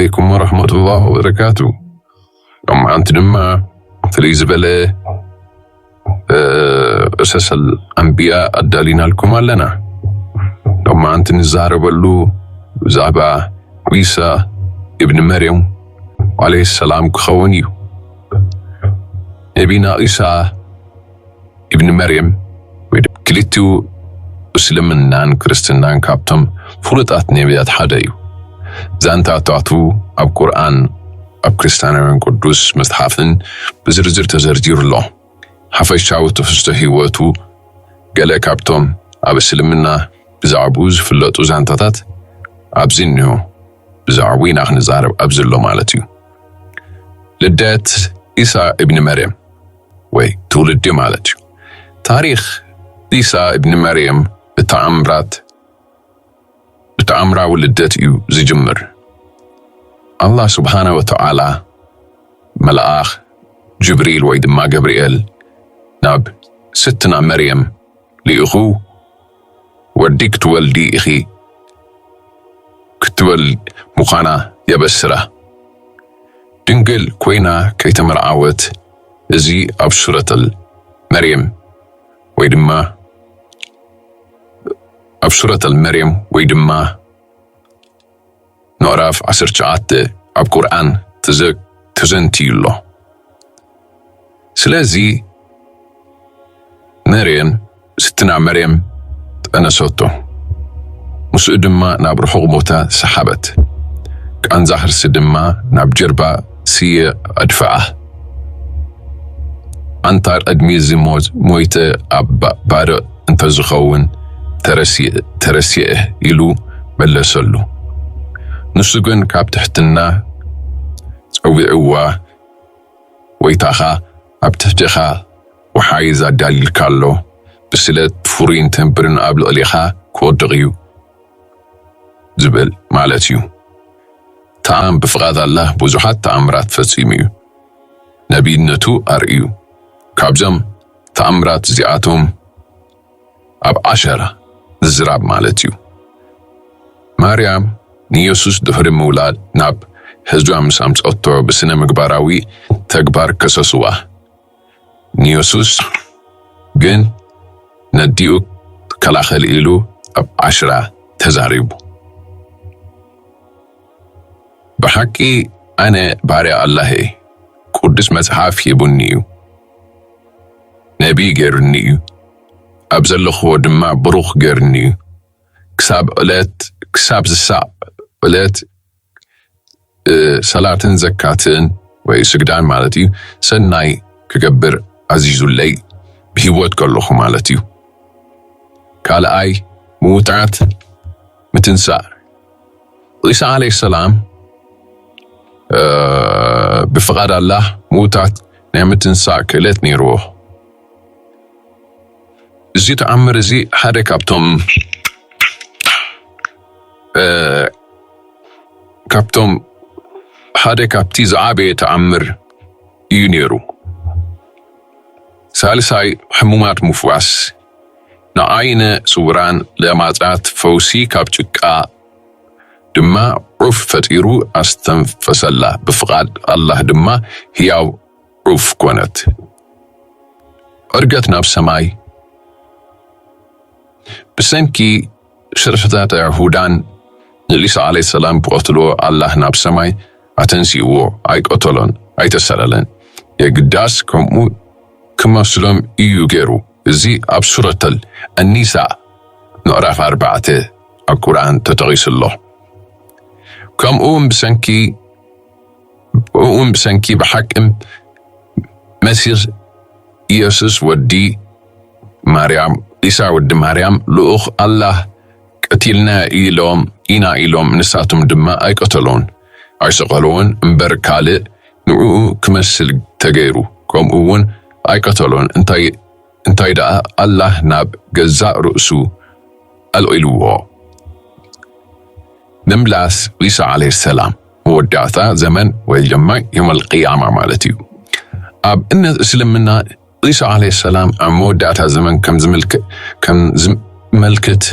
عليكم ورحمة الله وبركاته. ሎማዓንቲ ድማ ፍልይ ዝበለ እ፣ እሰሰል ኣንብያ ኣዳሊናልኩም ኣለና። ሎማዓንቲ ንዛረበሉ ብዛዕባ ዒሳ እብን መርየም ዓለይሂ ሰላም ክኸውን እዩ። ነቢና ዒሳ እብን መርየም ወይ ድ-፣ ክልቲኡ እስልምናን ክርስትናን ካብቶም ፍሉጣት ነቢያት ሓደ እዩ። ዛንታታቱ ኣብ ቁርኣን፣ ኣብ ክርስትያናውያን ቅዱስ መጽሓፍን ብዝርዝር ተዘርዚሩ ኣሎ። ሓፈሻዊ ትሕዝቶ ህይወቱ ገለ ካብቶም ኣብ እስልምና ብዛዕባኡ ዝፍለጡ ዛንታታት ኣብዚ እኒሆ። ብዛዕባኡ ኢና ክንዛረብ ኣብዚ ኣሎ ማለት እዩ። ልደት ዒሳ እብኒ መርየም ወይ ትውልዲ ማለት እዩ። ታሪኽ ዒሳ እብኒ መርየም ብተኣምራት፣ ብተኣምራዊ ልደት እዩ ዝጅምር። ኣላህ ስብሓነ ወተዓላ መልኣኽ ጅብሪል ወይ ድማ ገብርኤል ናብ ስትና መርየም ልኢኹ፣ "ወዲ ክትወልዲ ኢኺ" ክትበል ምዃና የበስራ። ድንግል ኮይና ከይተመርዓወት፣ እዚ ኣብ ሱረተል መርየም ወይ ድማ ኣብ ሱረተል መርየም ወይ ድማ ምዕራፍ ዓሰርተ ትሽዓተ ኣብ ቁርኣን ተዘ-፣ ተዘንትዩ ኣሎ። ስለዚ መርየም፣ ስትና መርየም ጠነሰቶ። ምስኡ ድማ ናብ ርሑቕ ቦታ ሰሓበት። ቃንዛ ከርሲ ድማ ናብ ጀርባ ስየ ኣድፍኣ። ኣንታ ቅድሚ እዚ ሞት ሞይተ ኣብ ባ-፣ ባርዕ እንተዝኸውን ተረሲዐ፣ ተረሲዐ ኢሉ መለሰሉ። ንሱ ግን ካብ ትሕትና ጸዊዕዋ፣ "ጎይታኻ ኣብ ትሕቴኻ ወሓይዝ ኣዳሊልካ ኣሎ፣ ብስለት ፍሩይን ተንብርን ኣብ ልዕሌኻ ክወድቕ እዩ" ዝብል ማለት እዩ። ተኣም ብፍቓድ ኣላህ ብዙሓት ተኣምራት ፈጺሙ እዩ። ነቢይነቱ ኣርእዩ። ካብዞም ተኣምራት እዚኣቶም ኣብ ዓሸራ ዝዝራብ ማለት እዩ። ማርያም ንየሱስ ድሕሪ ምውላድ ናብ ህዝባ ምስ ኣምጸቶ ብስነ ምግባራዊ ተግባር ከሰስዋ። ንየሱስ ግን ነዲኡ ትከላኸል ኢሉ ኣብ ዓሽራ ተዛሪቡ። "ብሓቂ ኣነ ባርያ ኣላህ እየ፣ ቅዱስ መጽሓፍ ሂቡኒ እዩ፣ ነቢይ ገይሩኒ እዩ፣ ኣብ ዘለኽዎ ድማ ብሩኽ ገይሩኒ እዩ፣ ክሳብ ዕለት፣ ክሳብ ዝሳዕ ዕለት፣ እ፣ ሰላትን ዘካትን ወይ ስግዳን ማለት እዩ፣ ሰናይ ክገብር ኣዚዙለይ ብህይወት ከለኹ ማለት እዩ። ካልኣይ ምውታት ምትንሳእ። ዒሳ ዓለይሂ ሰላም፣ እ፣ ብፍቓድ ኣላህ ምውታት ናይ ምትንሳእ ክእለት ነይርዎ። እዚ ተኣምር እዚ ሓደ ካብቶም፣ እ፣ ካብቶም፣ ሓደ ካብቲ ዝዓበየ ተኣምር እዩ ነይሩ። ሳልሳይ ሕሙማት ምፍዋስ፣ ንዓይነ ስውራን ለማጻት ፈውሲ ካብ ጭቃ ድማ ዑፍ ፈጢሩ ኣስተንፈሰላ። ብፍቓድ ኣላህ ድማ ህያው ዑፍ ኮነት። ዕርገት ናብ ሰማይ። ብሰንኪ ሽርሕታት ኣይሁዳን ንዒሳ ዓለይሂ ሰላም ክቐትልዎ ኣላህ ናብ ሰማይ ኣተንሲእዎ፣ ኣይቀተሎን፣ ኣይተሰለለን። የግዳስ ከምኡ ክመስሎም እዩ ገይሩ። እዚ ኣብ ሱረተል ኣኒሳ ምዕራፍ ኣርባዕተ ኣብ ቁርኣን ተጠቒሱ ኣሎ። ከምኡ እውን ብሰንኪ፣ ከምኡ እውን ብሰንኪ ብሓቂ መሲህ ኢየሱስ ወዲ ማርያም፣ ዒሳ ወዲ ማርያም ልኡኽ ኣላህ ቀቲልና ኢሎም፣ ኢና ኢሎም፣ ንሳቶም ድማ ኣይቀተሎን፣ ኣይሰቐልዎን እምበር ካልእ ንዕኡ ክመስል ተገይሩ፣ ከምኡ እውን ኣይቀተሎን። እንታይ፣ እንታይ ደኣ ኣላህ ናብ ገዛእ ርእሱ ኣልዒልዎ። ምምላስ ዒሳ ዓለይሂ ሰላም መወዳእታ ዘመን ወይ ድማ የውመል ቅያማ ማለት እዩ። ኣብ እምነት እስልምና ዒሳ ዓለይሂ ሰላም ኣብ መወዳእታ ዘመን ከም ዝምልክ-፣ ከም ዝመልክት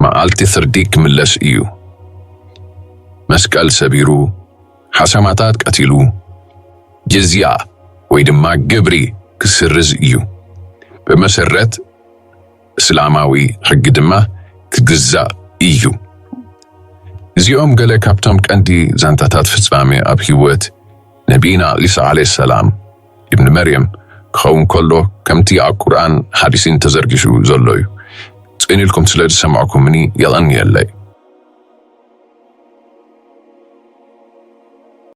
መዓልቲ ፍርዲ ክምለስ እዩ። መስቀል ሰቢሩ፣ ኣሰማታት ቀቲሉ ጅዝያ ወይ ድማ ግብሪ ክስርዝ እዩ። ብመሰረት እስላማዊ ሕጊ ድማ ክግዛእ እዩ። እዚኦም ገለ ካብቶም ቀንዲ ዛንታታት ፍጻሜ ኣብ ህይወት ነቢና ዒሳ ዓለይሂ ሰላም ኢብን መርየም ክኸውን ከሎ ከምቲ ኣብ ቁርኣን ሓዲስን ተዘርጊሑ ዘሎ እዩ። ጽን ኢልኩም ስለ ዝሰማዕኩምኒ የቐንየለይ።